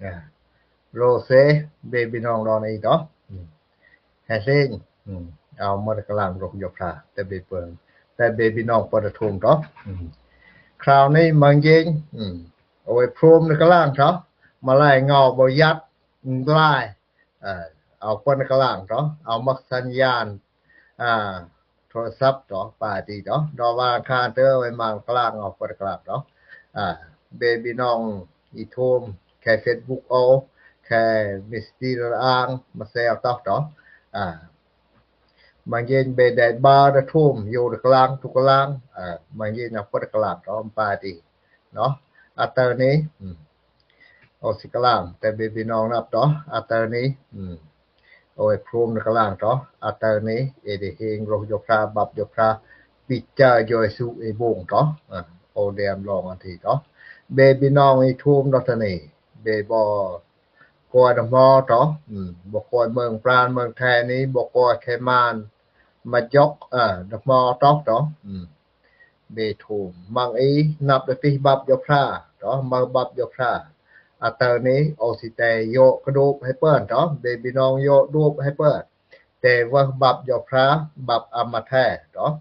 ອາ ໂຣເຊ ເບບີນ້ອງດອນອີກເນາະ ອືມ ແຮເຊງ ອືມ ເອົາໝົດກະລັງລົກຍົກທາ ແຕ່ເບເປີນ ແຕ່ເບບີນ້ອງປະທະທຸງເນາະ ອືມ ຄາວນີ້ມັງເຢັງ ອືມ ໂອຍ ພຣົມນະກະລັງເນາະ ມາລາຍເງົາບໍ່ຢັດ ອືມ ລາຍ ເອີ ເອົາເປີນກະລັງເນາະ ເອົາໝາກສັນຍານ ອາ ໂທລະສັບເນາະ ປາຕີເນາະ ດອກວາງຄານເຕີໄວ້ມາກະລັງ ເອົາເປີນກະລັງເນາະ ອາ ເບບີນ້ອງອີໂທມ ແຄ່ເຟສບຸກໂອ ແຄ່ມິສຕີລະອາງ ມາແຊວຕອກເນາະ ອາ ມັງເຢັນເບໄດ້ບາດະໂທມ ໂຍນກະລັງ ທຸກກະລັງ ອາ ມັງເຢັນເອົາເປີນກະລັງເນາະ ປາຕີເນາະ ອາເຕີນີ້ ອືມ ໂອຊິກະລັງ ແຕ່ເບບີນ້ອງນັບເນາະ ອາເຕີນີ້ ອືມ ໂອຍ ພຣົມນະກະລັງເນາະ ອາເຕີນີ້ ເອເດເຮງ ໂຣໂຍພຣາ ບັບໂຍພຣາ ປິຈາໂຍເອຊູ ເອບົງເນາະ ອາ ໂອແດມລອງອັນທີເນາະ ເບບີນ້ອງອີໂທມເນາະ ຕອນນີ້ ເບບໍ່ກວຍດອກໝໍເນາະ ອືມ ບໍ່ກວຍເມືອງປານ ເມືອງແທນີ້ ບໍ່ກວຍແຄມານ ມາຢອກ ເອີ ດອກໝໍເນາະ ອືມ ເບໂທມ ມັງອີ ນັບດະຕິ ບັບໂຍພຣາເນາະ ມາບັບໂຍພຣາ ອາເຕີນີ້ ໂອຊິແຕໂຍກະດູບໃຫ້ເປີນເນາະ ເບບີນ້ອງໂຍກະດູບໃຫ້ເປີນ ແຕ່ວ່າບັບໂຍພຣາ ບັບອາມາແທເນາະ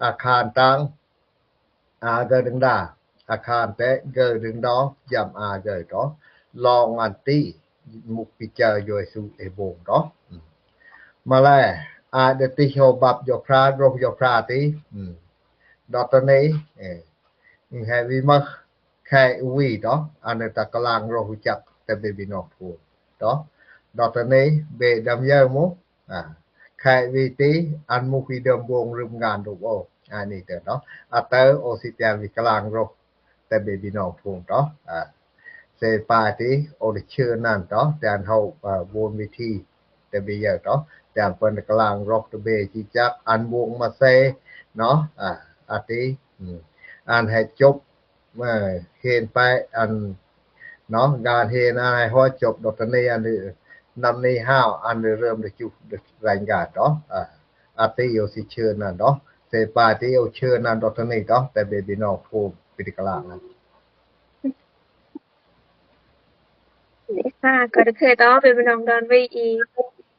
ອາຄານຕັງ ອາເກີດຶງດາ ອາຄານແຕະເກີດຶງດອ ຢຳອາເກີເນາະ ລອງອັນຕີ ມຸກປິຈາໂຍເອຊູ ເອບົງເນາະ ມາແລ ອາດະຕິໂຮ ບັບໂຍພຣາ ໂຣໂຍພຣາຕິ ອືມ ດອກເຕີນີ້ ເອ ແຮວີມາ ແຄວີເນາະ ອາເນຕາກະລັງໂຣຮູ້ຈັກ ແຕ່ເບບີນ້ອງໂທເນາະ ດອກເຕີນີ້ ເບດຳເຢີມຸກ ອາ ແຄວີຕີ ອັນມຸກອີເດີມວົງ ລຶມງານດູໂອ ອານີ້ເຕີເນາະ ອາເຕີ ໂອຊິແຕນວິກະລັງໂຣ ແຕ່ເບບີນ້ອງໂທເນາະ ອາ ເຊປາຕີ ໂອລິເຊີນນັ້ນເນາະ ແຕນເຮົາ ອາ ວົນວິທີ ແຕ່ເບເຢີເນາະ ແຕນເປີນກະລັງໂຣ ແຕ່ເບຈີຈັກ ອັນວົງມາເຊເນາະ ອາ ອາຕີ ອືມ ອ່ານໃຫ້ຈົບ ເອີ ເຮນໄປອັນເນາະ ການເຮນອັນໃຫ້ຮອດຈົບ ດອກເຕີນີ້ ອັນນຳນີ້ຫ້າວ ອັນເລີ່ມໄດ້ຈຸດລາຍງານເນາະ ອາ ອາຕິໂອຊິເຊີນນັ້ນເນາະ ເຊປາຕິໂອເຊີນນັ້ນ ດອກເຕີນີ້ເນາະ ແຕ່ເບບີນ້ອງໂທປິດກະລາງນັ້ນ ເດຊາ ກໍໄດ້ເຄີຍເນາະ ເບບີນ້ອງດອນວີອີ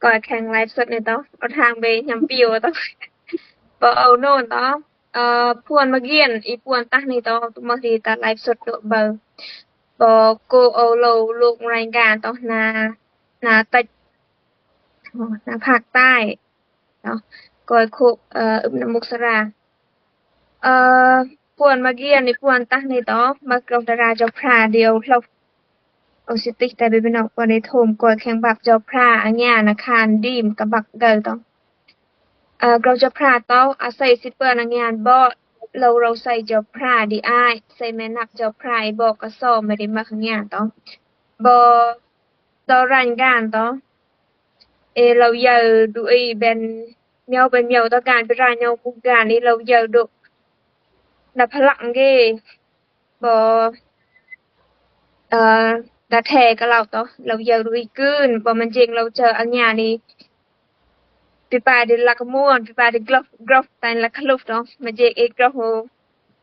ກໍແຂ່ງໄລຟ໌ສົດນີ້ເນາະ ເອົາທາງເບຍຳປິວເນາະ ບໍ່ເອົາໂນນເນາະ ເອີ ພວນມາກຽນ ອີພວນຕັກນີ້ເນາະ ມາດີຕາໄລຟ໌ສົດໂດເບີ ບໍ່ໂກເອົາໂລ ໂລກລາຍງານເນາະ ໜ້າ ໜ້າຕັດ ໜ້າພາກໃຕ້ເນາະ ກອຍໂຄ ເອີ ອຶມນະມຸກສະລາ ເອີ ພວນມາກຽນ ອີພວນຕັກນີ້ເນາະ ມາກອງດາລາເຈົ້າພຣາດຽວເຮົາ ໂອຊິຕິກ ແຕ່ເບບີນ້ອງບໍ່ໄດ້ໂທມ ກອຍແຂ່ງບັບເຈົ້າພຣາ ອາຍານາຄານດີມ ກະບັກເກີເນາະ ເອີ ກອງເຈົ້າພຣາເນາະ ອາໄສສິດເປີນອາຍານເບາະ ເຮົາ ເຮົາໃສ່ເຈົ້າພຣາດີອ້າຍ ໃສ່ແມ່ນັບເຈົ້າພຣາ ເບາະກະຊອມ ແມ່ໄດ້ມາອາຍານເນາະ ບໍ່ ຕໍ່ລາຍງານເນາະ ເອ ເຫຼົ່າໃຫຍ່ດຸອີແບນ ມຽວເປັນມຽວຕໍ່ການເປັນລາຍຍອງກຸກການນີ້ ເຫຼົ່າໃຫຍ່ດຸ ນະພະລັກເກ ບໍ່ ເອີ ດາແທກະເລົ່າຕໍ່ ເຫຼົ່າໃຫຍ່ດຸອີກືນ ບໍ່ມັນຈິງເຫຼົ່າເຈີອາຍານີ້ ປີປາດີລັກກະມ່ວນ ປີປາດີກຣອບ ກຣອບ ຕາຍລັກຄະລຸບເນາະ ມັນຈິງເອກຣອບ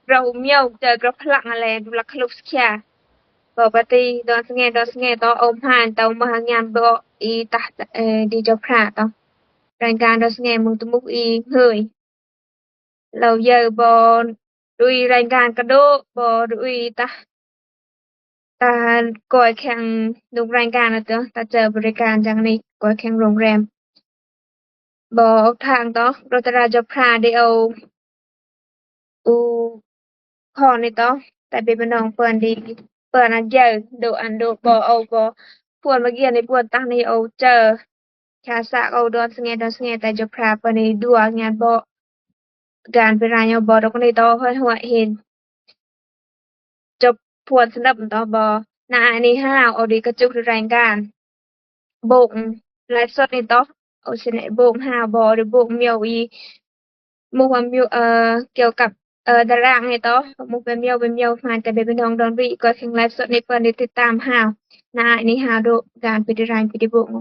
ກຣອບມຽວ ເຈີກຣອບພະລັກຫັ້ນແຫຼະ ດູລັກຄະລຸບສະເຄຍ ບໍ່ປະຕິ ດອນສະແງ ດອນສະແງ ຕໍ່ໂອມຮານ ເຕົາມະຫາຍານ ບໍ່ອີຕາ ເອີ ດີເຈົ້າພຣາຕໍ່ ລາຍການດອນສະແງ ມຸງຕະມຸກອີເຮີຍ ເຫຼົ່າເຢີບໍ່ ດຸຍລາຍການກະໂດ ບໍ່ດຸຍຕາ ຕາກອຍແຂ່ງ ດຸກລາຍການນະເຕີ ຕາເຈີບໍລິການຈັ່ງນີ້ ກອຍແຂ່ງໂຮງແຮມ ບໍ່ອອກທາງຕໍ່ ໂຣຕະລາເຈົ້າພຣາໄດ້ເອົາ ອູ ຂໍນີ້ຕໍ່ ແຕ່ເປັນພີ່ນ້ອງເພິ່ນດີ ເພິ່ນອັນໃຫຍ່ໂດ ອັນໂດ ບໍ່ເອົາ ບໍ່ ພວນມາກຽນໃນພວນຕັງນີ້ເອົາເຈີ ຊາສະເອົາດອນສະແງ ດອນສະແງ ແຕ່ເຈົ້າພຣາເພິ່ນນີ້ດູອາຍານບໍ່ ການເປັນລາຍຍອງບໍ່ ດອກນີ້ຕໍ່ ຫ້ວຍໆ ເຫັນ ຈົບພວນສະໜັບຕໍ່ບໍ່ ນາອາຍນີ້ຫ້າວ ເອົາດີກະຈຸກແຮງການ ໂບກ ໄລຟ໌ສົດນີ້ຕໍ່ ໂອຊິເນໂບກຫ້າວ ບໍ່ໄດ້ໂບກມຽວອີ ໝູ່ວ່າມຽວ ເອີ ກ່ຽວກັບ ເອີ ຕາລາງນີ້ຕໍ່ ໝູ່ເປັນມຽວ ເປັນມຽວ ມາແຕ່ເປັນພີ່ນ້ອງດອນວີ ກໍແຂ່ງໄລຟ໌ສົດນີ້ເພິ່ນໄດ້ຕິດຕາມຫ້າວ ນາອາຍນີ້ຫ້າວ ໂດການເປັນຕາລາງເປັນໄດ້ໂບກ ອ່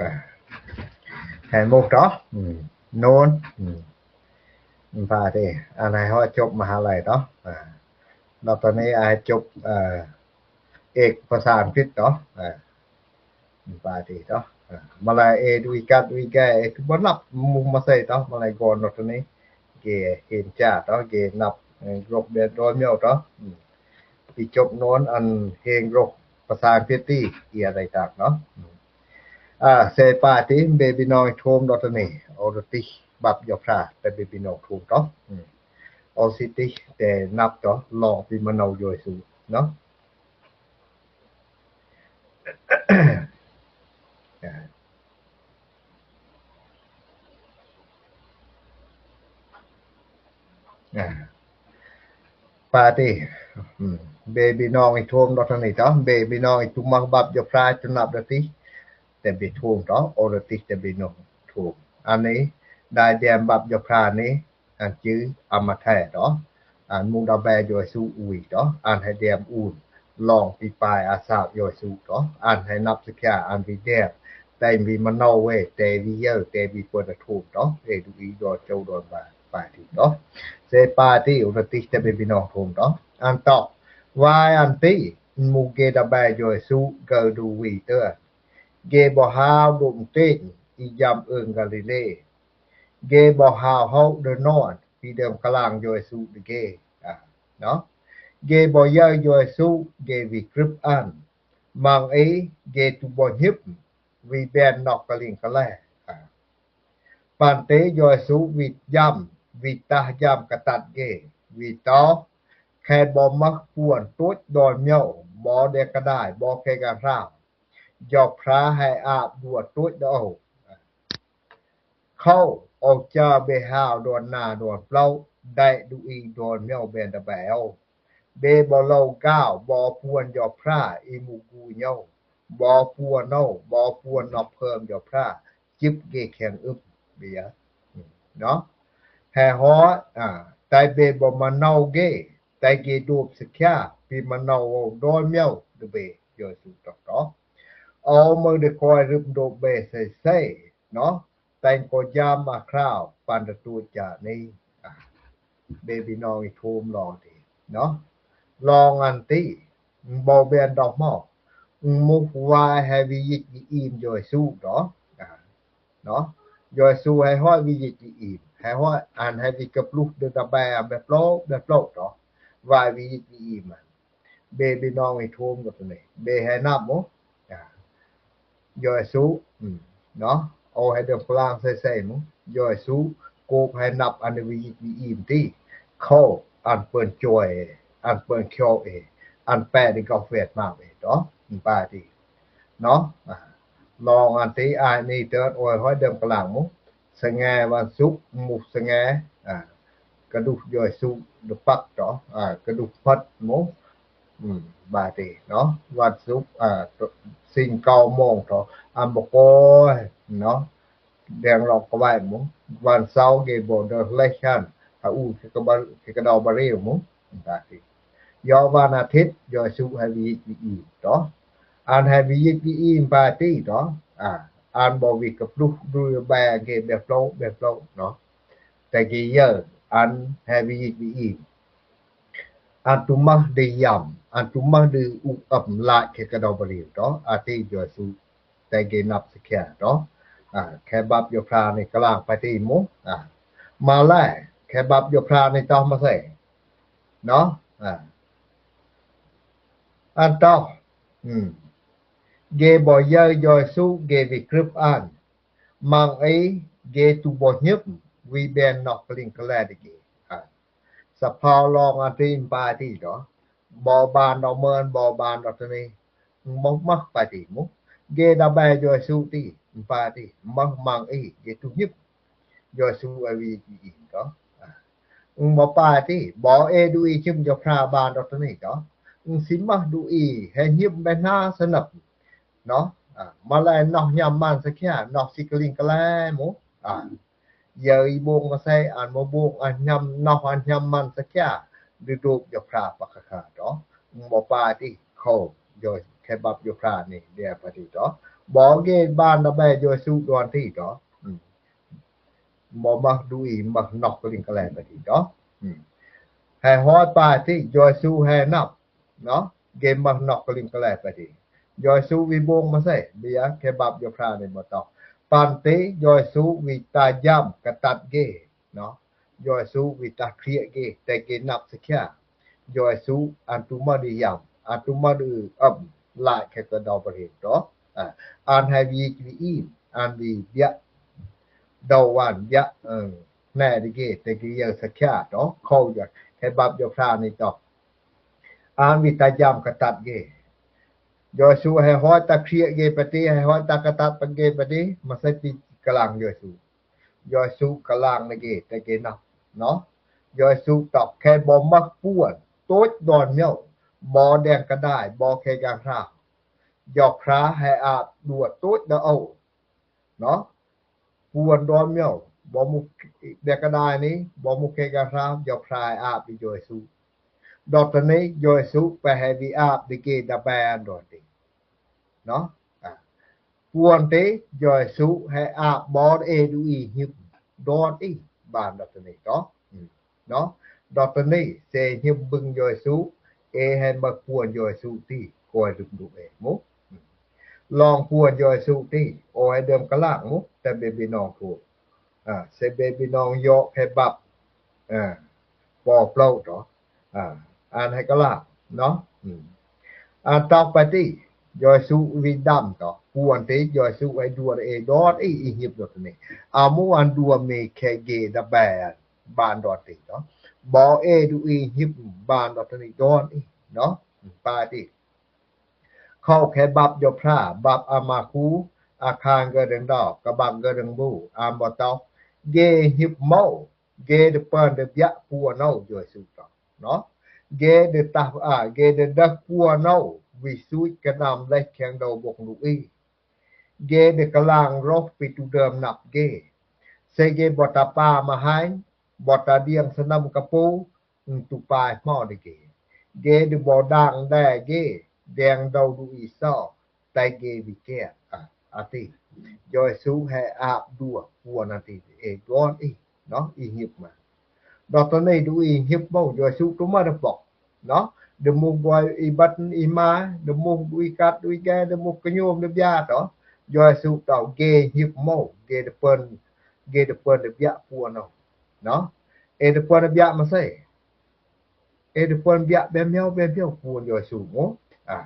າ ໃຫ້ໝົດເນາະ ອືມ. ໂນ້ນ ອືມ ພາເດ ອັນໃຫ້ຮອດຈົບມະຫາໄລເນາະ ອາ ແລ້ວຕອນນີ້ອາຈົບ ເອີ ເອກພາສາອັງກິດເນາະ ອາ ພາເດເນາະ ອາ ມາລາເອ ດຸຍກັດ ດຸຍແກ ເອ ຄືບໍ່ນັບໝູ່ມາໃສ່ເນາະ ມາລາຍກອນເນາະ ຕອນນີ້ເກເຫັນຈາເນາະ ເກນັບ ເອີ ກຣົບແບບດອນມຽວເນາະ ອືມ ທີ່ຈົບໂນ້ນ ອັນເຮງໂຣກພາສາອັງກິດທີ່ ເອີ ອາໄລຕາກເນາະ ອາ ເຊປາຕິ ເບບີນ້ອງອີກໂທມດອກຕະນີ ໂອໂຣຕິ ບັບຢໍພຣາ ແຕ່ເບບີນ້ອງໂທມເນາະ ອືມ ໂອຊິຕິ ແຕ່ນັບເນາະ ລອງປີມະໂນຢອຍຊູເນາະ ອາ ອາ ປາຕິ ອືມ ເບບີນ້ອງອີກໂທມເນາະ ທາງນີ້ເນາະ ເບບີນ້ອງອີກທຸມມາບັບຢໍພຣາ ຈຸນາບດາຕິ ແຕ່ເບໂທມເນາະ ໂອລະຕິ ແຕ່ເບນ້ອງໂທມ ອັນນີ້ ໄດ້ແດມບັບຢໍພຣານີ້ ອັນຈື່ອາມາແທເນາະ ອັນມຸດາແບຢອຍຊູອຸຍເນາະ ອັນໃຫ້ແດມອູນ ລອງປີປາຍອາສາບຢອຍຊູເນາະ ອັນໃຫ້ນັບສະຂະ ອັນວິແດມ ແຕ່ວິມະໂນເວ ແຕ່ວິເຢີ ແຕ່ວິເປີນໂທມເນາະ ເອດູອີດອນໂຈດອນບາ ປາຕິເນາະ ເຊປາຕິ ອຸລະຕິ ແຕ່ເບບີນ້ອງໂທມເນາະ ອັນຕອກ ວາຍອັນຕິ ມຸເກດາແບຢອຍຊູ ເກີດູວີເຕີ ເກບໍຮາວດົມເຕງ ອີຢາມເອີງກາລີເລ ເກບໍຮາວເຮົາເດີນອນ ປີເດີມກະລາງຢອຍຊູເດເກ ອາ ເນາະ ເກບໍເຢີຢອຍຊູ ເກວິກຣິບອັນ ມັງເອ ເກຕຸບໍຫິບ ວິແບນນອກກະລິງກະແລ ອາ ປັນເຕຢອຍຊູ ວິດຢາມ ວິຕາຢາມກະຕັດເກ ວິຕອ ແຄບໍມັກປວນໂຕດດອນມຽວ ບໍແດກະດາຍ ບໍແຄກາຮາວ ຢໍພຣາໃຫ້ອາບດວດໂຕດດອ ເຂົ້າ ອອກຈາເບຮາວດອນນາດອນເປົ່າ ໄດ້ດູອີດອນມຽວແບນດາແບວ ເບບໍເລົາກ້າວ ບໍປວນຢໍພຣາ ອີມຸກູຍອ ບໍປວນໂນ ບໍປວນນອກເພີ່ມຢໍພຣາ ຈິບເກແຂງອຶບ ເບຍ ເນາະ ແຮຮອ ອາ ໄຕເບບໍມາເນົາເກ ໄຕເກໂດບສະຂຽ ປີມາເນົາດອນມຽວ ດເບ ຢອຍຊູຕອກຕອກ ເອົາມືດະຄອຍລຶບໂດບເບໃສ່ໃສ່ ເນາະ ແຕ່ງກໍຢາມມາຄຣາວ ປັນຕະຕູຈານີ ອາ ເບບີນ້ອງອີໂທມລອງຕິ ເນາະ ລອງອັນຕິ ບໍ່ແບນດອກໝໍ ມຸກວາຍໃຫ້ວິຢິດວິອີມຢອຍຊູເນາະ ອາ ເນາະ ຢອຍຊູໃຫ້ຮອດວິຢິດວິອີມ ໃຫ້ຮອດອັນໃຫ້ວິກະປລຸກເດີດາແບແບບໂລກ ແບບໂລກເນາະ ວາຍວິຢິດວິອີມ ເບບີນ້ອງອີໂທມກັບໂຕນີ້ ເບໃຫ້ນັບໝູ ອາ ຢອຍຊູ ອືມ ເນາະ ໂອໃຫ້ເດີມພະລັງໃສ່ໃສ່ໝູ ຢອຍຊູ ໂກບໃຫ້ນັບອັນວິຢິດວິອີມຕິ ເຂົ້າອັນເປິນຈອຍ ອັນເປິນຂຽວເອ ອັນແປະດີກອກເວດມາເອເນາະ ປາຕິ ເນາະ ອາ ລອງອັນຕິ ອາຍນີ້ເຕີດ ໂອຍ ຫ້ອຍເດີມພະລັງໝູ ສະແງວັນສຸກ ໝູສະແງ ອາ ກະດຸກຢອຍສຸກ ດະປັກເນາະ ອາ ກະດຸກພັດໝູ ອືມ ບາດນີ້ເນາະ ວັນສຸກ ອາ ຊິງເກົ້າໂມງເນາະ ອຳບໍ່ກອຍເນາະ ແດງລອກກະໄວໝູ ວັນເສົາເກໂບເດີເລຊັນ ອາອູເຄກະເດົາບາຣີໝູ ບາດນີ້ ຍໍວັນອາທິດ ຢອຍສຸກໃຫ້ວິຍິດວິອີມເນາະ ອັນໃຫ້ວິຢິດວິອີມບາດນີ້ເນາະ ອາ ອັນບໍ່ວິກະປລຸກດູແບເກແບບໂລກ ແບບໂລກເນາະ ແຕ່ເກເຢີ ອັນແຮວີອິກວີອີ ອັນຕຸມະເດຢາມ ອັນຕຸມະເດອຸອຳລາດເຄກະດອບາຣິວເນາະ ອາຕິຢອຍສຸ ແຕ່ເກນັບສະແຄເນາະ ອາ ແຄບັບຢອພຣາໃນກະລາງປາຕິມຸ ອາ ມາແລ ແຄບັບຢພຣາໃນຕອມມາເຊ ເນາະ ອາ ອັນຕອ ອືມ ເກບໍເຢີຢອຍສຸ ເກວິກຣິບອານ ມັງເອ ເກຕຸບໍຫິບ ວີແບນນອກກະລິງກະແລດເກ ອາ ສະເພົາລອງອາຕິມປາຕິເນາະ ບໍບານດອກເມີນ ບໍບານດອກຕະນີ ບໍ່ມັກປາຕິມຸ ເກດາແບຢອຍສຸຕິ ປາຕິ ມັກມັງເອ ເກຕຸຫິບ ຢອຍສຸອາວີອີເນາະ ອາ ບໍ່ປາຕິ ບໍ່ເອດູອີຄິມຢພຣາບານດອກຕະນີເນາະ ຊິມັກດູອີ ແຮຍິບແບນນາສະໜັບ ເນາະ ອາ ມາແລນອກຍາມມັນສະແຄ ນອກຊິກະລິງກະແລມຸ ອາ ເຢີອີບົງມາໃສ່ ອັນມາບົງ ອັນຍຳ ນອກອັນຍຳມັນສະແຄ ດືດູກຢພຣາປະຄະຄາເນາະ ບໍ່ປາຕິ ເຂົາຢອຍແຄບັບຢພຣານີ້ ເດປາຕິເນາະ ບໍ່ເກບານດາແບຢອຍສຸດອນຕິເນາະ ອືມ ບໍ່ມັກດູອີ ມັກນອກກະລິງກະແລປະຕິເນາະ. ອືມ ໃຫ້ຮ້ອຍປາຍຕິ ຢອຍຊູໃຫ້ນັບເນາະ ເກມັກນອກກະລິງກະແລປະຕິ ຢອຍຊູວິບົງມາໃສ່ ເບຍ ເຄບັບ ຢໍພຣາ ເນບໍ່ຕອກ ປານຕິ ຢອຍຊູວິຕາຢາມກະຕັດເກເນາະ ຢອຍຊູວິຕາຄຽເກ ແຕ່ເກນັບສະຄຽ ຢອຍຊູອັນຕຸມະດີຢາມ ອັນຕຸມະດີອຳ ລາຍແຄກະດໍປະເທດເນາະ. ອາ ອັນໃຫ້ວີຈີອີ ອັນວີບຽ ດາວັນຢາ ເອີ ແນດີເກ ແຕ່ເກເຢີສະຄຽເນາະ ເຂົາຢາກໃຫ້ບັບຢໍພຣານີ້ເນາະ ອັນວິຕາຢາມກະຕັດເກ ຢອຍຊູໃຫ້ຮ້ອຍຕາຄຽເກປະຕິ ໃຫ້ຮ້ອຍຕາກະຕັດປະເກປະຕິ ມາໃສ່ປີກະລາງຢອຍຊູ ຢອຍຊູກະລາງນະເກ ແຕ່ເກນັບເນາະ ຢອຍຊູຕອບແຄ່ບໍ່ມັກປວນ ໂຕດດອນມຽວ ບໍ່ແດງກະດາຍ ບໍ່ແຄກາງທາວ ຢໍພຣາໃຫ້ອາບດວດໂຕດດາໂອ ເນາະ ປວນດອນມຽວ ບໍ່ມຸກແດກກະດາຍນີ້ ບໍ່ມຸກເຄກາຄາວ ຢໍພຣາອາບດີຢອຍຊູ ດອກຕະເນຢອຍຊູໄປໃຫ້ວີອາບດີເກດາແບນດອນຕິເນາະ ອາ ປວນຕິຢອຍຊູໃຫ້ອາບບອນເອດູອີຮິບ ດອນອີບານດອກຕະເນເນາະ. ເນາະ ດອກເຕີເນເຊຍືບບຶງຢອຍສຸ ເອໃຫ້ມາປວນຢອຍສຸຕິ ກອຍລຶກດຸເອມຸ ລອງປວນຢອຍສຸຕິ ໂອໃຫ້ເດີມກະລາກມຸ ແຕ່ເບບີນອງໂທ ອາ ເຊເບບີນອງເຍາະແຄ່ບັບ ອາ ປໍໂປຣໂຕ ອາ ອ່ານໃຫ້ກະລາກເນາະ ອາ ຕອກໄປຕິ ຢອຍສຸວິດດຳຕອກ ປວນຕິ ຢອຍສຸໃຫ້ດວນເອດອນອີ ອີຢິບດອກເຕີເນ ອາມຸອັນດວນເມແຄ່ເກດະແບ ບານດອນຕິເນາະ ບໍ່ເອດູອີຮິບ ບານດອນຕິດອນອີເນາະ ປາຕິ ເຂົ້າແຄ່ບັບຢໍພຣາ ບັບອາມາຄູ ອາຄານເກີດເດີງດອກ ກະບັກເກີດເດີງບູ ອາມບໍ່ຕອກ ເກຮິບເມົາ ເກເດເປິນເດບຽປວນເອົາຢອຍສຸຕອກເນາະ ເກເດຕັກອາ ເກເດດັກປວນເອົາ ວິສຸຍກະນຳແລະແຂ່ງເດົາບົກດຸອີ ເກເດກະລາງໂຣກປິດຕູເດີມນັບເກ ເຊເກບໍຕາປາມະໄຮ ບໍຕາດຽງສະໜຳກະປູ ອື ຕູປາຍໝໍເດເກ ເກເດບໍດາງແດເກ ແດງເດົາດຸອີຊໍ ໄຕເກວິແກອາ ອາຕິ ຢອຍສຸແຮອາບດົວ ປວນອາຕິ ເອກອນອີ ເນາະ ອີຢິບມາ ດອກເຕີເນດູອີຮິບເມົາ ຢອຍສຸຕຸມາດະປອກ ເນາະ ເດມຸກດວຍອີບັດອີມາ ເດມຸກດຸຍກັດດຸຍແກ ເດມຸກກະໂຍມເດບຽຕອ ຢອຍສຸຕອກເກຮິບເມົາ ເກເດເປິນ ເກເດເປິນເດບຽປວນເອົາ ເນາະ ເອເດເປິນເດບຽມາເຊ ເອເດເປິນເບຍແບມແມວແບມແມວປວນຢອຍສຸໂມ ອາ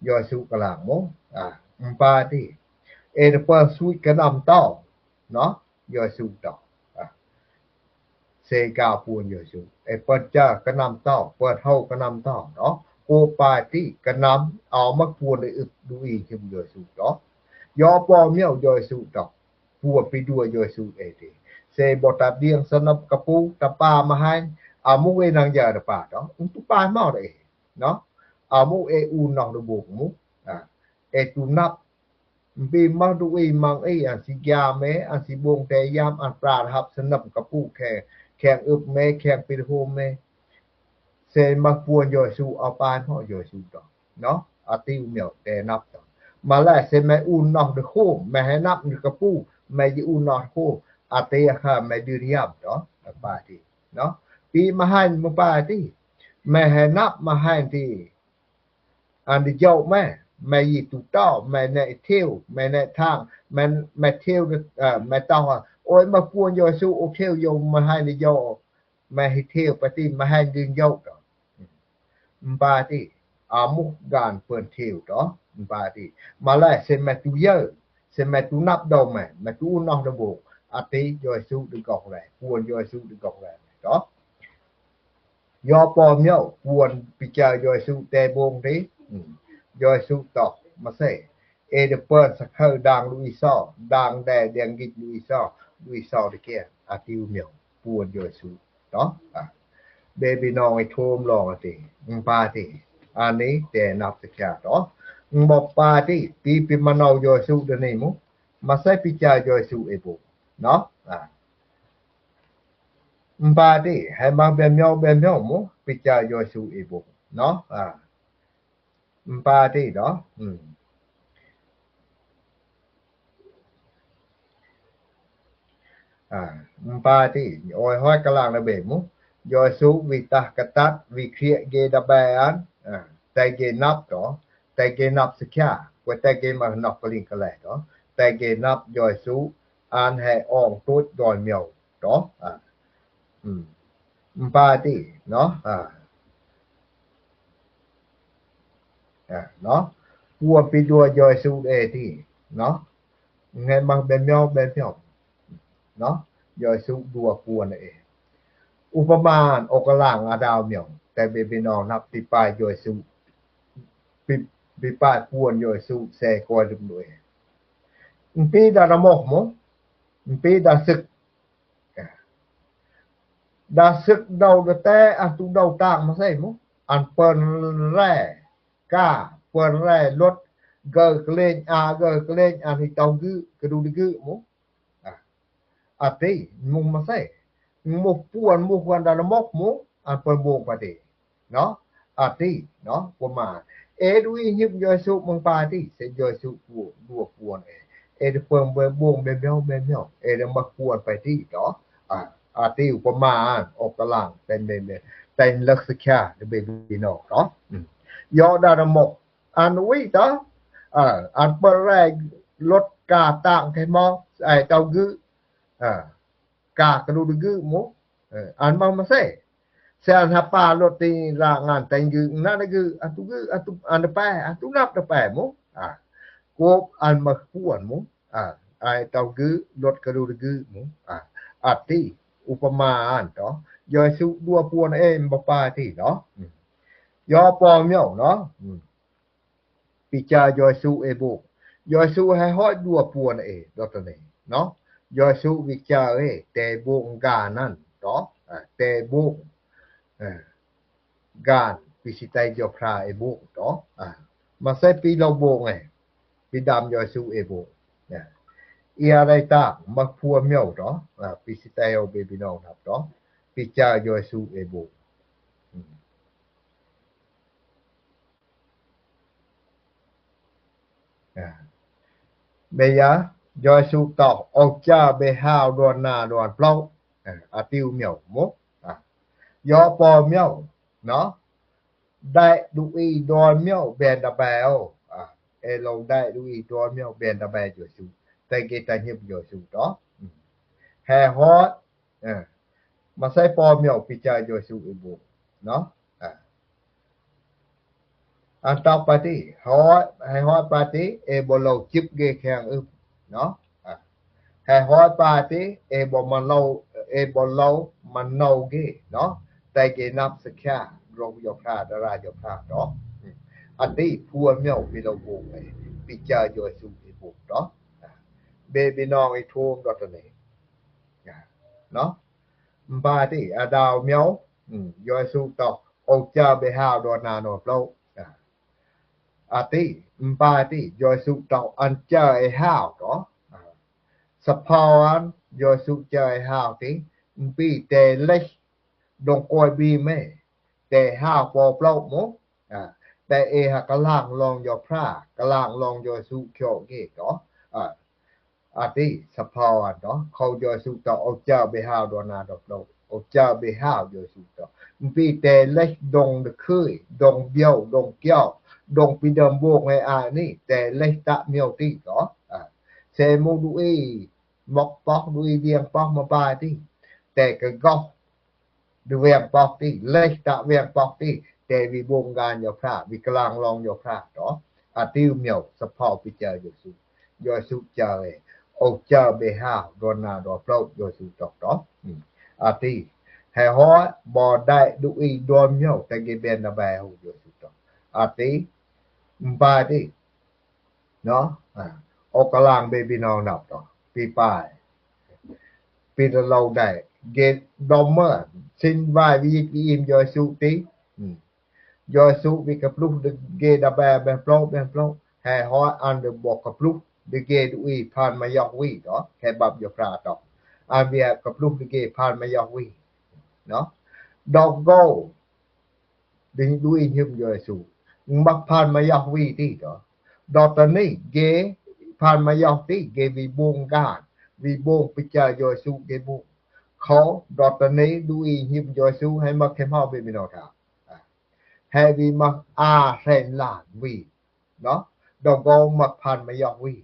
ຢອຍສຸກະລາງໂມ ອາ ປາຕິ ເອເດເປິນສຸຍກະນຳຕອ ເນາະ ຢອຍສຸຕອ ອາ ເຊກາປວນຢອຍສຸ ເອເປິນຈາກະນຳຕອ ເປີດເຮົາກະນຳຕອເນາະ ໂກປາຕິກະນຳ ເອົາມາປວນໄດ້ອຶກດູອີເຂັມຢອຍສຸຕອ ຢໍປໍມຽວຢອຍສຸຕອ ປວນປິດດົວຢອຍສຸເອເດ ເຊບໍຕາດຽງສະໜັບກະປູ ຕະປາມະໄຮ ອາມຸເອນາງຢາຕະປາຕອ ອຸຕຸປາຍເມົາເອ ເນາະ ອາມຸເອອູນອກດຸບຸກມຸ ອາ ເອຕູນັບ ປີມະດຸອີມັງອີ ອັນຊິກຍາເມ ອັນຊິບົງແຕຢາມ ອັນປານຮັບສະໜັບກະປູ ແຂ່ງ ແຂ່ງອຶບເມ ແຂ່ງປິດໂຮມເມ ເຊມາປວນຢອຍສຸ ເອົາປາຍເໝາະຢອຍສຸດອກ ເນາະ ອາຕິວມຽວແຕ່ນັບຕອ ມາແລເຊແມ່ອູນອກເດໂຄ ແມ່ໃຫ້ນັບເດກະປູ ແມ່ຢີອູນອກໂຄ ອາຕິອາຄາ ແມ່ດືນຢາມຕອ ປາຕິ ເນາະ ປີມະໄຮ ມະປາຕິ ແມ່ໃຫ້ນັບມະໄຮຕິ ອັນດີໂຈແມ່ ແມ່ຢີຕູເຕົ້າ ແມ່ແນະເທວ ແມ່ແນະທາງ ແມ່ ແມ່ເທວ ເອີ ແມ່ເຕົ້າ ໂອຍ ມາປວນຢອຍສຸ ໂອເທວໂຍມມະໄຮນິໂຍ ແມ່ໃຫ້ເທວປະຕິ ມະໄຮດຶງໂຍຕອ ປາຕິ ອາມຸການເປິນເທວຕອ ປາຕິ ມາແລເຊແມ່ຕູເຢີ ເຊແມ່ຕູນັບໂດແມ່ ແມ່ຕູອຸນອກໂດໂບ ອາຕິຢອຍສຸດຶງກອກແລ ປວນຢອຍສຸດຶງກອກແລຕອ ຢໍປໍມຽວ ປວນປິຈາຢອຍສຸແຕໂບງເດ ຢອຍສຸຕອກມາເຊ ເອເດເປິນສະເຄີດາງລຸຍຊໍ ດາງແດແດງກິດລຸຍຊໍ ລຸຍຊໍເດເກ ອາຕິວມຽວ ປວນຢອຍສຸເນາະ ອາ ເບບີນອງໄອໂທມລອງອາຕິ ປາຕິ ອານິແຕນັບສະຈາຕອ ບອກປາຕິ ປີປີມະເນົາຢອຍສຸເດນີມຸ ມາໃສ່ປິຈາຢອຍສຸເອໂບງເນາະ ອາ ປາຕິ ໃຫ້ມາແບມຍອງແບມຍອງໂມ ປິຈາຢອຍສຸເອໂບງເນາະ ອາ ປາຕິເນາະ ອືມ ອ Mpati, ôi hoi kalang na bemu. Yoi su vi tah katat, vi khriek ge da bayan. Tay ge nap to, tay ge nap sakya, kua tay ge ma nap kaling kalai to. Tay ge nap yoi su, an hai ong tut doi miau to. Mpati, no. No. Pua pi dua yoi su e ti, no. Ngai ma ben miau, ben miau. No. Yoi su dua pua na e. Upama o kalang a dau miau, tay be be no nap pi pai yoi su. Pi, pi pai puan yoi su se koi dum doi. Mpi da na moh mo. Mpi da sik. Da sik dau da te a tu dau tang ma sai mo. An pen re ka, pen re lot, ge kelen a, ge kelen an hi tau ge, ke du de ge mo. Ati, mo ma sai. Mo puan, mo puan da na moh mo, an pen bong pati. No. Ati, no, poma. E du i hip yoi su mong pati, se yoi su pu, dua puan e. E du pen be bong be miau, be miau. E du ma puan pati, no. Ati, upama, o kalang, ten be be. Ten lek sakya, de be be no, no. Yo da na moh. An wi ta. An pen re lot ka tang ke mo, ai tau ge. Ka ke du de ge mo. An ma ma se. Se an ha pa lot ti ra ngan ten ge, na de ge, an tu ge, an tu, an de pe, an tu nap de pe mo. Kop an ma puan mo. Ai tau ge, lot ke du de ge mo. Ati, upama an to. Yoi su dua puan e, mba pa ti, no. Yo po miau, no. Pi ca yoi su e bok. Yoi su hai hoi dua puan e, do ta ne, no. Yoi su vi ca e, te bok ga nan, to. Te bok. Gan, pi si tai yo pra e bok, to. Ma sai pi lo bok e. Pi dam yoi su e bok. Ia dai ta, ma pua miau, to. Pi si tai o be bi no nap, to. Pi ca yoi su e bok. Be ya, yoi su to, o ca be hao don na don plau. Ati u miau, mo. Yo po miau, no. Dai du i don miau ben da bao. E lo dai du i don miau ben da bao yoi su. Tai ge ta hip yoi su to. He hot, Ma sai po miau pi ca yoi su e bok, no. An tau pati, hoi, hai hoi pati, e bo lo chip ge kheng up, no. Hai hoi pati, e bo ma lo, e bo lo ma no ge, no. Tai ge nap sakya, ro yo pra, da ra yo pra, no. Ati pua miau pi lo bok e, pi ca yoi su e bok, no. Be bi nong i thum do ta ne. No. Mpati, a dau miau, yoi su to, o ca be hao don na no plau. Ati, mpati, yoi su to, an ca e hao to. Sa pau an, yoi su ca e hao ti, mpi te leh, dong koi bi me, te hao po plau mo. Te e ha kalang long yo pra, kalang long yoi su kyo ge to. Ati, sa pau an to, khau yoi su to, o ca be hao don na do plau, o ca be hao yoi su to. Mpi te leh dong de khoi, dong biau, dong kiau, dong pi dam bok e a ni, te leh ta miau ti to. Se mo du i, mok pok du i diang pok ma pa ti. Te ke goh, du wiang pok ti, leh ta wiang pok ti, te vi bong gan yo pra, vi kalang long yo pra to. Ati u miau, sa pau pi ca yoi su. Yoi su ca e, o ca be hao don na do plau yoi su to to. Ati, hai hoi, bo dai du i don miau, te ge ben na bao yoi su to. Ati, mpati, no. O kalang be bi nong nap to. Pi pai. Pi da lo dai. Ge dom ma. Sin vai vi ki im yoi su ti. Yoi su vi ka pluh de ge da ba ben plau, ben plau. Hai hoi an de bo ka pluh de ge du i pan ma yok vi to. Hai bab yo pra to. An vi ka pluh de ge pan ma yok vi. No. Dok go. Ding du i him yoi su. Mak pan ma yok vi ti to. Do ta ni ge pan ma yok ti ge vi bong gan. Vì bông Phi Chai Giê-xu cái bông. Khâu đọt tơ nê đu y hiệp Giê-xu hay mắc thêm hao về mình nó thả. À. Hay vì mắc a sen lan vì. Nó. Đồng gô mắc phan mà dọc vì.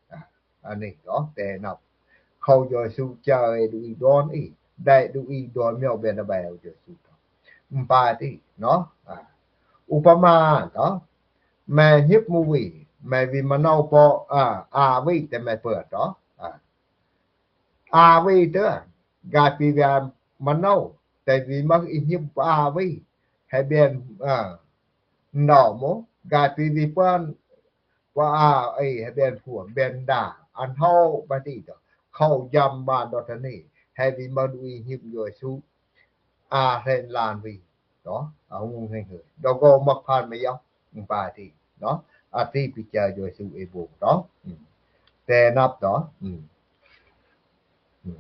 À. Anh ấy đó. Tê nặp. Khâu Giê-xu chai đu y đón y. Đại đu y đón mèo bên là bèo Giê-xu. Mpa ti. Nó. À. Upama đó. Mẹ hiệp mu vì. Mẹ vì mà nâu po. À. À vì tê mẹ pượt đó. À. A vi tơ, gai pi via mano, te vi mak i him pa a vi, he ben, a, no mo, gai pi vi pan, pa a, e, he ben fu, ben da, an ho, ba ti to, khâu jam ba do tani, he vi ma du i him Giê-xu, a hen lan vi. Đó, a hung heng hơi. Đó có mắc phan mày yó, mpa ti, đó. A ti pi cha Giê-xu e bông, đó. Ừ. Te nắp, đó. Ừ. Ừ.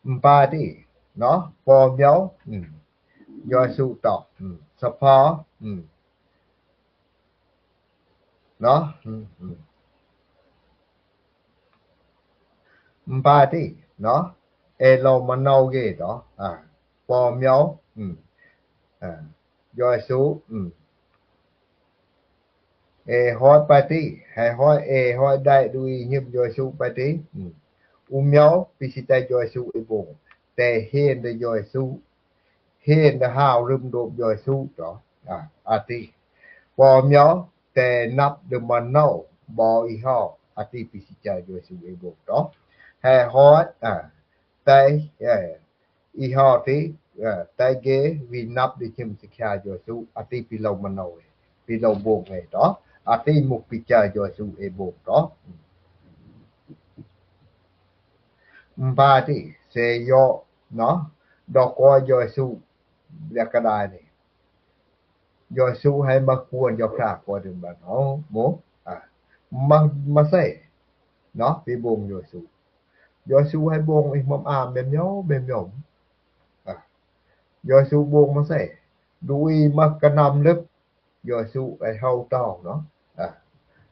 Mpa ti, đó. Po miao, ừ. Giê-xu to, ừ. Sa pha, ừ. Đó. Ừ. Ừ. Mpa ti, đó. E lo ma nâu ghê, đó. À. Po miao, ừ. À. Giê-xu, ừ. E hói pa ti, he hói, e hói đại đu i hiệp Giê-xu pa ti, ừ. U miao, pi si tai Giê-xu e bông. Te hên de Giê-xu, hên de hao rưm đột Giê-xu, đó. À, a ti. Po miao, te nắp de ma nâu, bo i ho, a ti pi si tai Giê-xu e bông, đó. He hói, à, te, e, i ho ti, e, te ge vi nắp di chim si cha Giê-xu, a ti pi lo ma nâu, pi lo bông e to, a ti muk pi cha Giê-xu e bông to. Mpa ti, se yo, no, do ko Giê-xu, le ka dai ni. Giê-xu he ma kuan yo phra ko de ma no, mo, a, ma, ma se, no, pi bông Giê-xu. Giê-xu he bông i mâm am bem nhôm, bem nhôm. À. Giê-xu bông ma se. Đu i ma ka năm lưp. Giê-xu e hâu tao, no. À.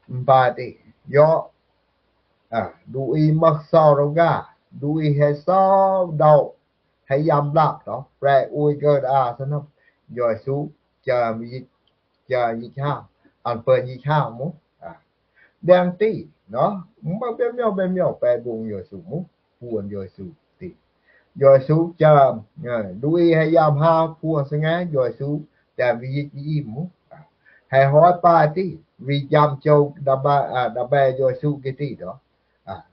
Mpa ti. Yo. À. Đu i ma sao rô ga. Đu i he sao đau. He yam lạp, no. Pre ui gơ đa sa năm. Giê-xu. Cha mi cha yik ha, an pơn yik ha mu. À. Đang ti, no, ma bem yo, bem yo, pe bung Giê-xu mu, puan Giê-xu ti. Giê-xu cha, à, đu i he yam ha, puan sa nga, Giê-xu, cha vi yik i mu. À. He hói pa ti, vi yam châu đa ba, à, đa ba Giê-xu ki ti đó. À.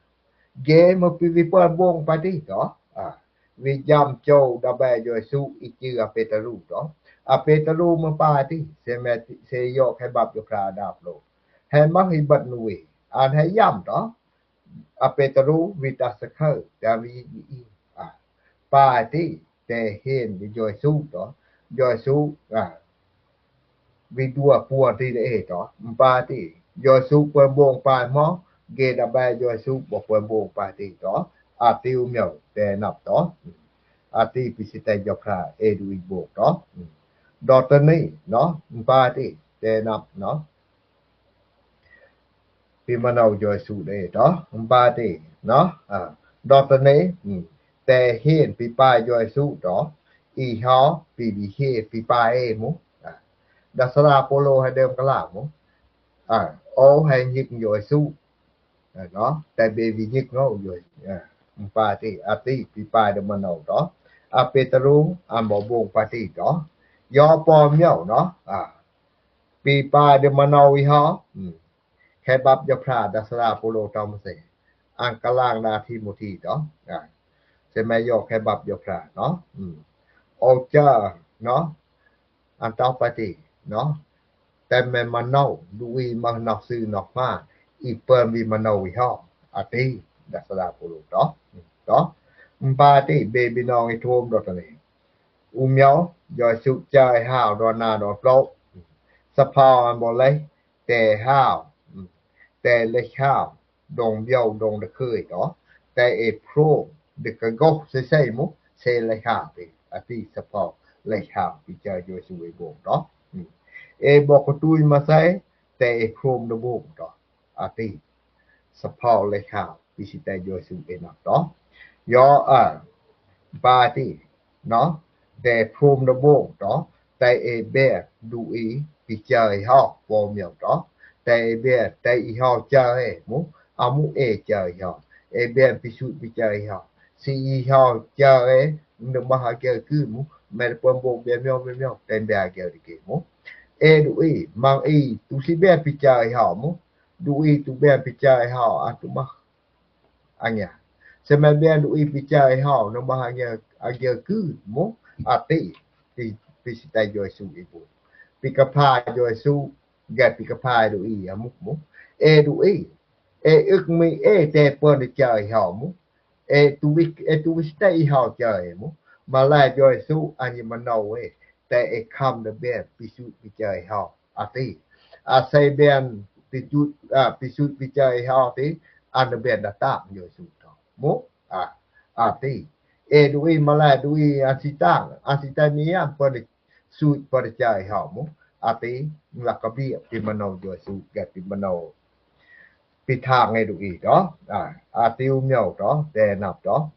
Ge ma pi vi pơn bông pa ti đó. À. Vi yam châu đa ba Giê-xu i chư a Pê-tơ-ru đó. A Pê-tơ-ru ma pa ti, se me ti, se yo khe bap yo phra đạp lô. He ma hi băt nu vi. An he yam đó. A Pê-tơ-ru vi ta sa khơ, ta vi i. À. Pa ti, te hên vi Giê-xu đó. Giê-xu, à. Vi dua puan ti de e to, mpa ti. Giê-xu puan bông pa mo, ge đa ba Giê-xu bo puan bông pa ti to. A ti u miao, te nắp to. A ti pi si tai yo phra, e đu i bông to. Đọt tơ ni, no, mpa ti, te nắp, no. Pi ma nâu Giê-xu de to, mpa ti, no. À, đọt tơ ni, ừ. Te hên pi pa Giê-xu to, i ho, pi bi hê, pi pa e mu. À, đa sa đa pô lô he đơm ka la mu. À, ô he nhịp Giê-xu. À, no, te bê vi nhịp ngô Giê-xu. À, mpa ti, a ti, pi pa đơm ma nâu to. A Pê-tơ-ru, a bo bông pa ti to. Yo po miao, no. À, pi pa đơm ma nâu i ho. Ừ. Khe bap yo phra đa sa đa pô lô tao ma se. An ka lang đa Ti-mô-thi to. À. Se me yo khe bap yo phra, no. Ừ. Ô cha, no. An tao pa ti, no. Te me ma nâu, đu i ma nâu sư nâu ma. I pơn vi ma nâu i ho. A ti, đa sa đa pô lô to. Ừ. To. Mpa ti, bê bi nâu i thôm đọt tơ ni. U miao, Giê-xu chai hao đo na đo plô. Sa phao an bo lê, te hao, te lê hao, dông biao dông đa khơi to, te e pro, đa ka gô, se se mu, se lê hao ti, a ti sa phao lê hao, pi cha Giê-xu e bông to. E bo ka tui ma se, te e pro đa bông to, a ti sa phao lê hao. Pi si tai Yôsu ê năp to. Yo a, ba ti, no, te phum da bông to, te ê be du i pi chơ i hao, po miao to. Te ê be, te i hao chơ ê, mu, a mu ê chơ i hao. Ê be pi sut pi chơ i hao. Si i hao chơ ê, nda ma ha gel kư mu, me da pon bông be miao, be miao, te be ha gel di kê mu. Ê du i, mang i, tu si be pi chơ i hao mu. Du i tu be pi chơ i hao, a tu ma Anya. Sema bian du i pi chai hao, no ma anya, anya kư mu, a ti, pi, pi si tai Yôsu i bu. Pi ka pha Yôsu, ga pi ka pha du i, a mu, mu. Ê du i, ê ưk mi ê te pon di chai hao mu. Ê tu wi, ê tu wi si tai i hao chai mu. Ma lai Yôsu, anya ma nau ê, te ê kham da bian, pi su pi chai hao. A ti. A sai bian pi sut, a, pi sut pi chai hao ti, an bian da tang Yôsu to. Mu, a, a ti. Ê du i ma lai du i an si tang, an si tai mi an pon sut pon chai hao mu. A ti, la ka bi pi ma nau Yôsu, ga pi ma nau. Pi thang ê du i to. A, a ti u miao to, te năp to.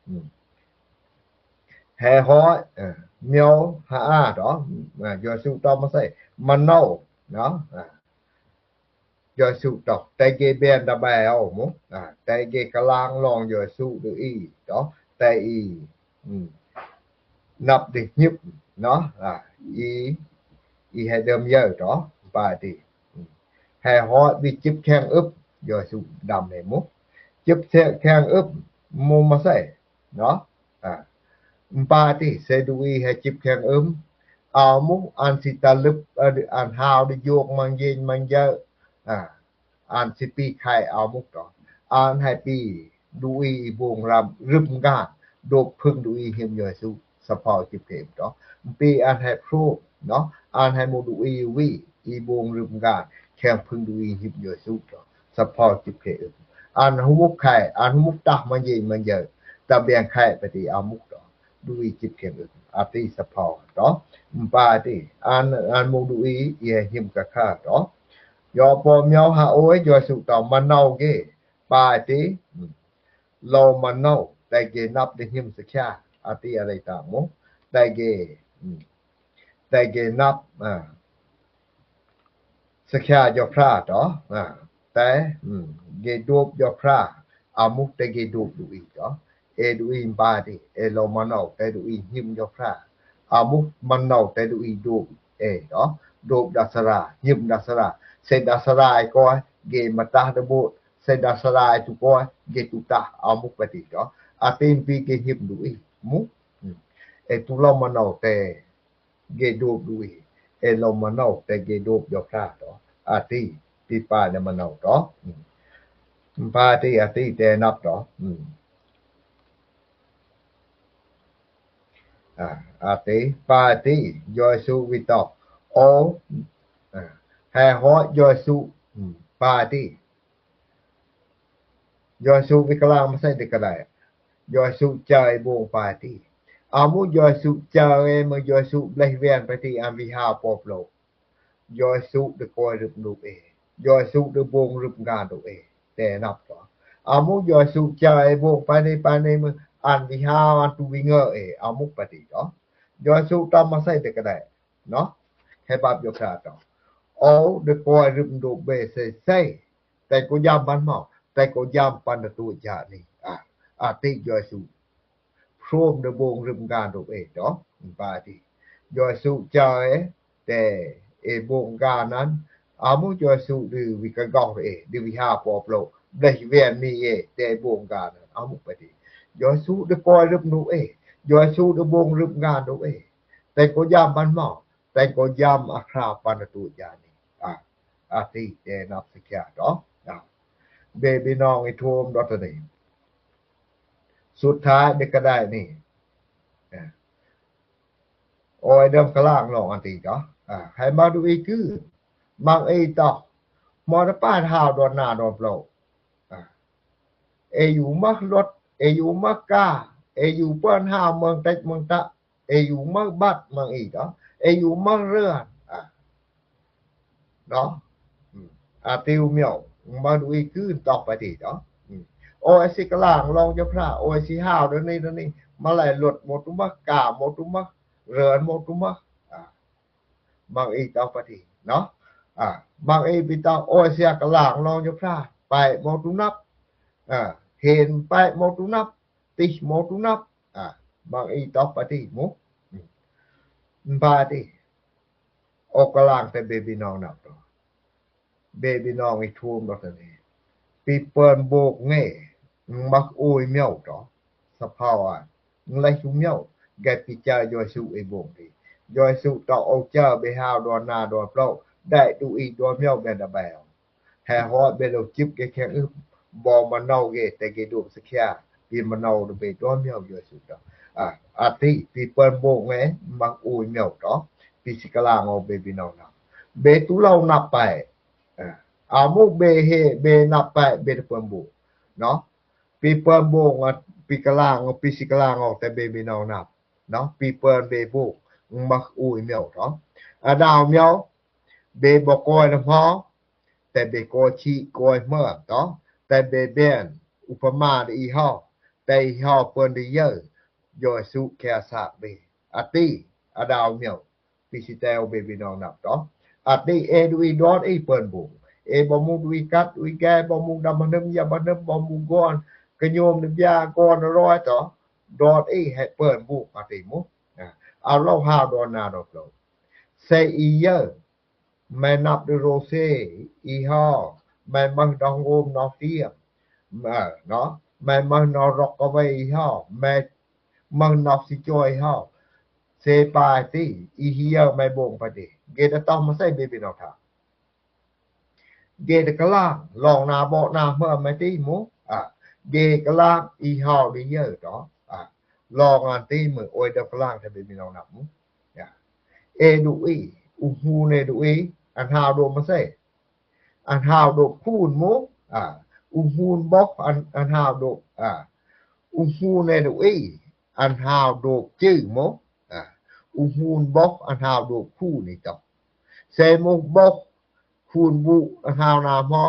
He ho, ê, miao ha a to. A, Yôsu to ma sai, ma nau, no. A. Yôsu to, te ge bian da bai au mu, a, te ge ka lang long Yôsu du i to, te i, năp di hip, no, a, i, i he dơm yơ to, ba ti, he ho bi chip kheng ưp, Yôsu dam he mu, chip kheng ưp, mu ma sai, no, a, ba ti, se du i he chip kheng ưm, au mu, an si ta lưp, a, an hao di yok mang yin mang yơ, a, an si pi khai au mu to. An hai pi du i i bông ram rưm gan, dôp phưng du i him Yôsu, sa phao chip kheng ưm to. Pi an hai phu, no, an hai mu du i wi, i bông rưm gan, kheng phưng du i him Yôsu to. Sa phao chip kheng ưm. An hu mu khai, an hu mu tah mang yin mang yơ, ta biang khai pa ti au mu to. Du i chip kheng ưm. A ti sa phao to. Ba ti, an, an mu du i, i him ka kha to. Yo po miao ha ôi, Yôsu to ma nau ge. Ba ti, lo ma nau, te ge năp di him sa kha. A ti a lai ta mu. Te ge, te ge năp, a, sa kha yo phra to. A, te, ge dôp yo phra. A mu te ge dôp du i to. Ê du i ba ti, ê lo ma nau, te du i him yo phra. A mu ma nau, te du i dôp, ê to. Dôp da sa ra, him da sa ra. Se da sa ra ê ko, ge ma tah da bôt. Se da sa ra ê tu ko, ge tu tah, a mu pa ti to. A ti pi ge him du i, mu. Ê tu lo ma nau, te ge dôp du i. Ê lo ma nau, te ge dôp yo phra to. A ti, ti pa ne ma nau to. Ba ti, a ti, te năp to. A, a ti, ba ti, Yôsu wi to. O, a, he ho Yôsu, ba ti. Yôsu wi ka lang ma sai di ka lai. Yôsu chai bông pa ti. A mu Yôsu chai ê, ma Yôsu bleh wen pa ti an wi ha po plo. Yôsu di koi rưp nôp ê. Yôsu di bông rưp gan nôp ê. Te năp to. A mu Yôsu chai ê bông pa ni pa ni mu an wi ha an tu wi ngơ ê. A mu pa ti to. Yôsu to ma sai di ka lai. No? He bap yo phra to. O di koi rưp nôp ê sai sai. Te ko yam ban mau. Te ko yam pan da tu ja ni. A, a ti Yôsu. Phrom di bông rưm gan nôp ê to, ba ti. Yôsu chai ê, te ê bông gan an, a mu Yôsu di wi ka gau ê, di wi ha po plo, bleh wen mi ê, te bông gan an, a mu pa ti. Yôsu di koi rưp nôp ê, Yôsu di bông rưm gan nôp ê. Te ko yam ban mau, te ko yam a khra pan da tu ja ni. A, a ti te năp sa kha to. A. Be bi nong i thum do ta ni. ສຸດທ້າຍເດັກກະໄດ້ນີ້ ໂອ້ຍ ເດີມກະລາງລອງອັນຕີເນາະ ໃຫ້ມາດູອີກຄື ມັງອີຕອກ ມໍຕະປາດຫາວດອນໜ້າດອນໂປ ເອຢູມັກລົດ ເອຢູມັກກາ ເອຢູເປີ້ນຫາວເມືອງເຕັກເມືອງຕະ ເອຢູມັກບັດມັງອີເນາະ ເອຢູມັກເຮືອນ ເນາະ ອາຕິວມຽວ ມາດູອີກຄືນຕອກໄປຕິເນາະ ໂອ້ຍ ຊິກະລາງລອງເຈົ້າພຣາ ໂອ້ຍ ຊິຫາວດຽວນີ້ດຽວນີ້ ມາໄລ່ລົດໝົດຕຸມະ ກາໝົດຕຸມະ ເຮືອນໝົດຕຸມະ ອາ ມັງອີຕອບປະຕິເນາະ ອາ ມັງອີປີຕອບ ໂອ້ຍ ເສຍກະລາງລອງເຈົ້າພຣາ ໄປໝົດຕຸນັບ ອາ ເຫັນໄປໝົດຕຸນັບ ຕິໝົດຕຸນັບ ອາ ມັງອີຕອບປະຕິໝູ່ ອາ ປະຕິ ອອກກະລາງແຕ່ເບບີນ້ອງນັບ ເບບີນ້ອງອີກທຸ່ມດອກເດ ປີເປິນໂບກເງ ມັກໂອຍມຽວຕອ ສະພາວະ ໄລຊູມຽວ ແກປິຈາຢອຍສຸເອໂບງດີ ຢອຍສຸຕອໂອຈາເບຮາວດອນນາດອນເປົ່າ ໄດ້ດູອີດອນມຽວແບນດາແບວ ແຮຮອດເບໂລຈິບເກແຂງອຶບ ບໍ່ມະເນົາເກແຕ່ເກດູມສະເຂຍ ປີມະເນົາເບດອນມຽວຢອຍສຸຕອ ອາ ອາຕິ ປີເປິນໂບກເງ ມັກໂອຍມຽວຕອ ປີຊິກະລາງອອກເບບີນ້ອງນັບ ເບຕູເລົ່ານັບໄປ ອາ ອາມຸເບເຮເບນັບໄປເບຕະເປີມບຸເນາະ ປີເປີມບຸ ອາ ປີກະລາງ ອາ ປີຊິກະລາງອອກແຕ່ເບບີນ້ອງນັບເນາະ ປີເປີມເບບຸ ມັກອູຍມຽວເນາະ ອາດາວມຽວ ເບບໍ່ກອຍນຳເຮົາ ແຕ່ເບກອຍຊີກອຍເມີເນາະ ແຕ່ເບແບນອຸປະມາດອີ່ເຮົາ ແຕ່ອີ່ເຮົາເປີນໄດ້ເຢີ ຢອຍສຸແຄສາກເບ ອາຕິ ອາດາວມຽວ ປີຊິແຕວເບບີນ້ອງນັບເນາະ ອາຕິ ເອດູອີດອນອີ່ເປີນບຸ ເອບໍ່ມຸງດຸອີກັດດຸອີແກ ບໍ່ມຸງດຳມະນຶມ ຢາມະນຶມ ບໍ່ມຸງກອນ ກະໂຍມນິບຍາກອນອະຣອຍເນາະ ດອນອີ່ໃຫ້ເປີນບຸ ອາຕິມຸ ອາ ອາລອງຮາວດອນນາດອນໂລ ເຊອີເຢີ ແມ່ນັບດຸໂຣເຊ ອີ່ເຮົາ ແມ່ເມີດອງໂອມນອກຕຽມ ເນາະ ແມ່ເມີນອກຣອກກະເວ ອີ່ເຮົາ ແມ່ ມັງນອກຊິຈອຍເຮົາ ເຊປາຍຕີ ອີເຮຍແມ່ບົງປະເດ ເກດຕອມມາໃສ່ເບບີນ້ອງທາ ເກດກະລາງ ລອງນາເບາະນາເມືອແມ່ຕີໝູ ອາ ເກດກະລາງ ອີເຮົາດີເຢີຕອ ອາ ລອງອັນຕີມືໂອຍດອກກະລາງທາເບບີນ້ອງນຳໝູ ອາ ເອດູອີ ອຸງຫູເນດູອີ ອັນຫາວໂດມມາເຊ ອັນຫາວໂດບຄູນໂມ ອາ ອຸງຫູນບໍ ອັນ ອັນຫາວໂດບ ອາ ອຸງຫູເນດູອີ ອັນຫາວໂດບຈື່ໂມ ອາ ອຸງຫູນບໍ ອັນຫາວໂດບຄູນນີ້ຕອ ເຊມຸກບົ ຄູນບຸ ອັນຫາວນາມອ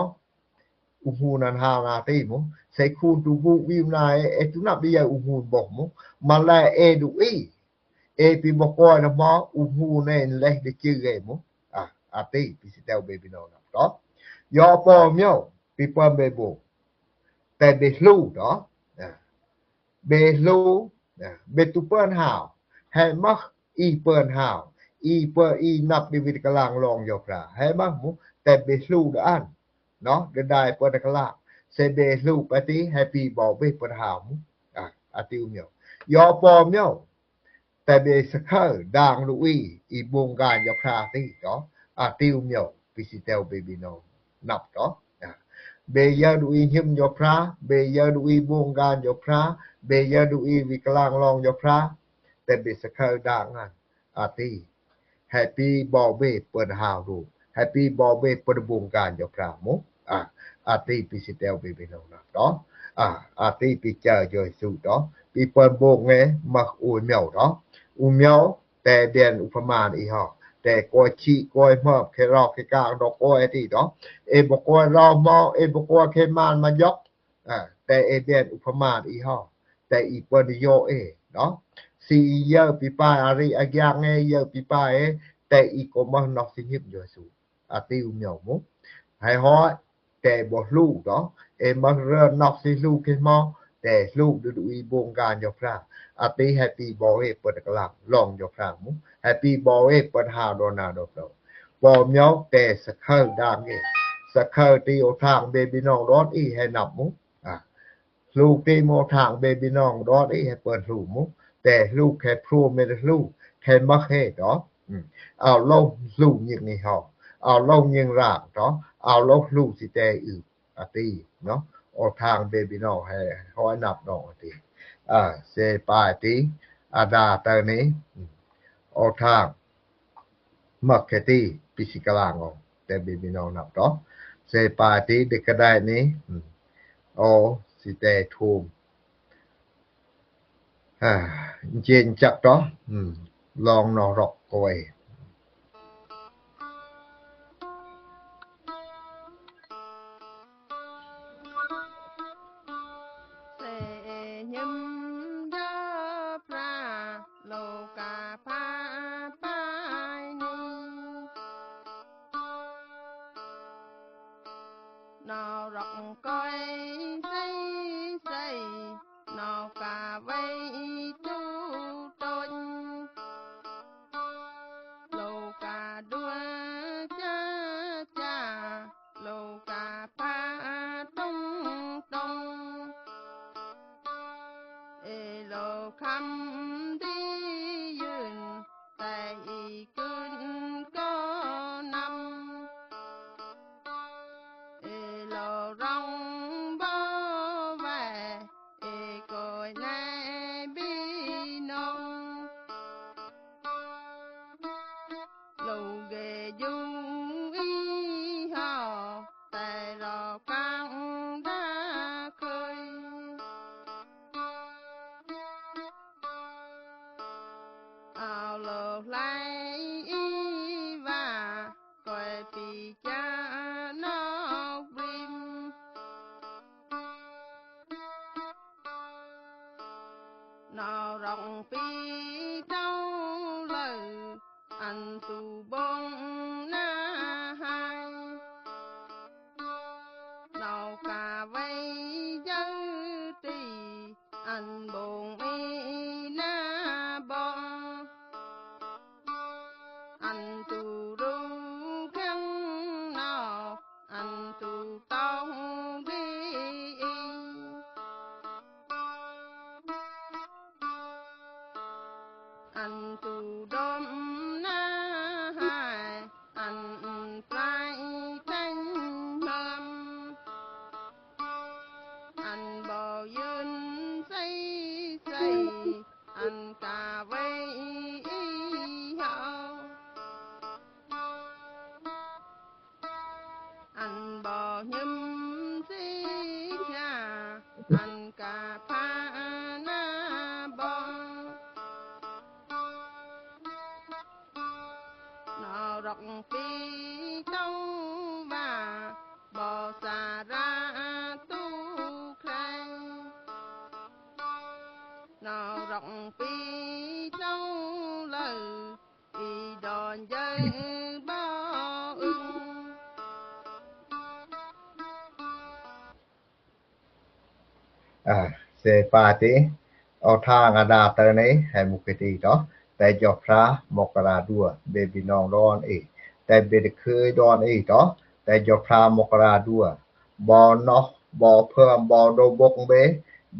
ອຸງຫູນ ອັນຫາວນາຕີໂມ ເຊຄູນຕຸບຸ ວິວນາ ເອ ເອຕຸນັບດີເຢີ ອຸງຫູນບໍໂມ ມາແລເອດູອີ ເອປີບໍກອຍນະມອ ອຸງຫູເນນເລດຈື່ເອໂມ ອາ ອາຕີ ປີຊິແຕວເບບີນ້ອງນຳຕອ ຢໍປໍມຽວ ປີເປິນເບບຸ ແຕ່ເບສລູຕອ ອາ ເບສລູ ອາ ເບຕຸເປິນຫາວ ແຮມັກ ອີເປິນຫາວ ອີເປິນ ອີນັບດີວິດກະລາງລອງຢໍພຣາ ແຮມັກໝູ ແຕ່ເບສລູດອານ ເນາະ ເດີໄດເປີນກະລາ ເຊເບສລູປະຕິ ແຮປີບໍເບເປີນຫາວໝູ ອາ ອາຕິວມຽວ ຢໍປໍມຽວ ແຕ່ເບສະເຄີດາງລຸອີ ອີບົງການຢໍພຣາຕິຕອ ອາຕິວມຽວ ປີຊິແຕວເບບີນ້ອງ ນັບຕອ ອາ ເບເຢີດຸອີຫິມຢໍພຣາ ເບເຢີດຸອີບົງການຢໍພຣາ ເບເຢີດຸອີວິດກະລາງລອງຢໍພຣາ ແຕ່ເບສະເຄີດາງອາ ອາຕິ ແຮປີບໍເບເປີນຫາວດູ ແຮປີບໍເບເປີນບົງການຢໍພຣາໂມ ອາ ອາຕິ ປີຊິແຕວເບບີນ້ອງນຳຕອ ອາ ອາຕິ ປີເຈີຢໍຍສຸຕອ ປີເປີນບົງເງ ມັກອູຍມຽວຕອ ອູຍມຽວ ແຕ່ແບນອຸປະມານອີ່ເຮົາ ແຕ່ກອຍຊີກອຍເມີ ແຄຣອກແຄກາງ ດອກກອຍອາຕິຕອ ເອບໍ່ກອຍລອມມອ ເອບໍ່ກອຍເຄມານມາຢອກ ອາ ແຕ່ເອແບນອຸປະມານອີ່ເຮົາ ແຕ່ອີເປີນຢໍເອເນາະ ຊີເຢີຍປີປາຍອາຣິອາກຽງເອເຢີຍປີປາຍເອ ແຕ່ອີກອມມານອກຊິຫິບຢໍຍສຸ ອາຕິວມຽວໂມ ໃຫ້ຮອດ ແຕ່ບໍ່ຮູ້ເນາະ ເອມາເລື່ອນນອກຊິຮູ້ເຄມອ ແຕ່ຮູ້ດູດູອີບົງການຢໍພຣາ ອາຕິ ແຮປີບໍເອເປີນກະລາງລອງຢໍພຣາໂມ ແຮປີບໍເອເປີນຫາວດອນນາດອນໂລ ປໍມຽວ ແຕ່ສະເຄີດາງເອ ສະເຄີຕີໂອທາງເບບີນ້ອງດອນອີ ໃຫ້ນັບໂມ ອາ ລູກຕີໂມທາງເບບີນ້ອງດອນອີ ໃຫ້ເປີນຮູ້ໂມ ແຕ່ລູກແຄ່ພຣູເມດລູກ ແຄ່ມາເຮຕອ ອາ ເອົາລົງລູກຍິງນີ້ເຮົາ ເອົາລົງຍິງລາງຕອ ເອົາລົງລູກຊິແຕອຶ ອາຕີເນາະ ໂອທາງເບບີນ້ອງໃຫ້ຮ້ອຍນັບນ້ອງອາຕີ ອາ ເຊປາຍຕີ ອາດາເຕີນີ ໂອທາງ ມັກແຄ່ຕີ ປິຊິກະລາງອອງ ແຕ່ເບບີນ້ອງນັບຕອ ເຊປາຍຕີ ເດັກກະໄດນີ້ ໂອ ຊິແຕທູມ ອາ ເຢັນຈັກຕອ ລອງນອຣອກກອຍ. ຄຳທີ່ຢືນ ແຕ່ອີກກືນກໍນຳ ເອລໍຣອງບໍ່ແວ ເອກອຍແນບີນ້ອງ ໂລເກຢູອີຫໍ ແຕ່ລໍກາງດາເຄີຍ ເອົາໂລກໄລອີວ່າ ກອຍປີຈານອກບຣິມ ນອກຣອກປີເຕົ້າເລີ ອັນຕູບົງນາຫາຍ ນອກກາໄວເຢີຕີ ອັນບົງມີນາບອງ ອັນຕູຣູແຂ້ງນອກ ອັນຕູຕ້ອງດີອີ ອັນຕູດົມນາຫາຍ ອັນປາຍແຕ່ງເມືອງ ອັນບໍ່ຢືນໃສໃສ ອັນກາໄວອີເຮົາ ອັນບໍ່ຍືມສິກຂາ ອັນກາພານາບອງ ນອກຣອກປີເຕົ້າວ່າ ບໍ່ສາລາຕູໃຄ ນອກຣອກປີເຈົ້າເລີ ອີດອນເຢີບໍ່ອຶງ ອ່າ ເຊປາຕິ ອອກທາງອາດາເຕີເນ ໃຫ້ມຸກເກຕີເນາະ ແຕ່ຈອກພຣາມົກກະລາດັວ ເບບີນ້ອງດອນເອ ແຕ່ເບດເຄີຍດອນເອເນາະ ແຕ່ຈອກພຣາມົກກະລາດັວ ບໍ່ເນາະ ບໍ່ເພີ່ມ ບໍ່ໂດບົກເບ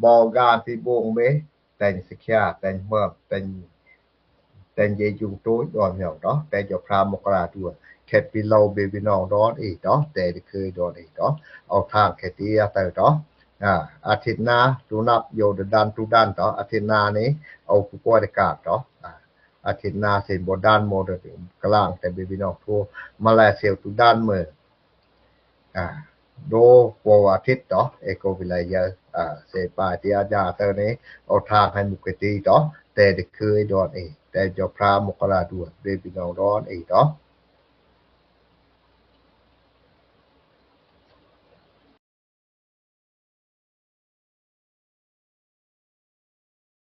ບໍ່ການຕິບົງເບ ແຕ່ງສິກຂາ ແຕ່ງເພີ່ມ ແຕ່ງ ແຕ່ງເຢຈຸງໂຕຍດອນເນາະ ແຕ່ຈອກພຣາມົກກະລາດັວ ແຄດປີໂລ ເບບີນ້ອງດອນເອເນາະ ແຕ່ເຄີຍດອນເອເນາະ ອອກທາງແຄດເຕຍເຕີເນາະ ອາ ອາທິດໜ້າ ຕູນັບໂຍດະດັນຕູດັນເນາະ ອາທິດໜ້ານີ້ ເອົາຜູ້ປ່ວຍໄດ້ການເນາະ ອາ ອາທິດໜ້າເຊັ່ນບໍ່ດັນໂມດະກະລາງ ແຕ່ເບບີນ້ອງໂທມາແລເຊວຕູດັນເມີ ອາ ໂດໂປອາທິດເນາະ ເອໂກວິໄລເຢີ ອາ ເຊປາຕິອາຈາເຕີເນ ອອກທາງໃຫ້ມຸກເກຕີເນາະ ແຕ່ເດເຄີຍດອນເອ ແຕ່ຈອກພຣາມົກກະລາດັວ ເບບີນ້ອງດອນເອເນາະ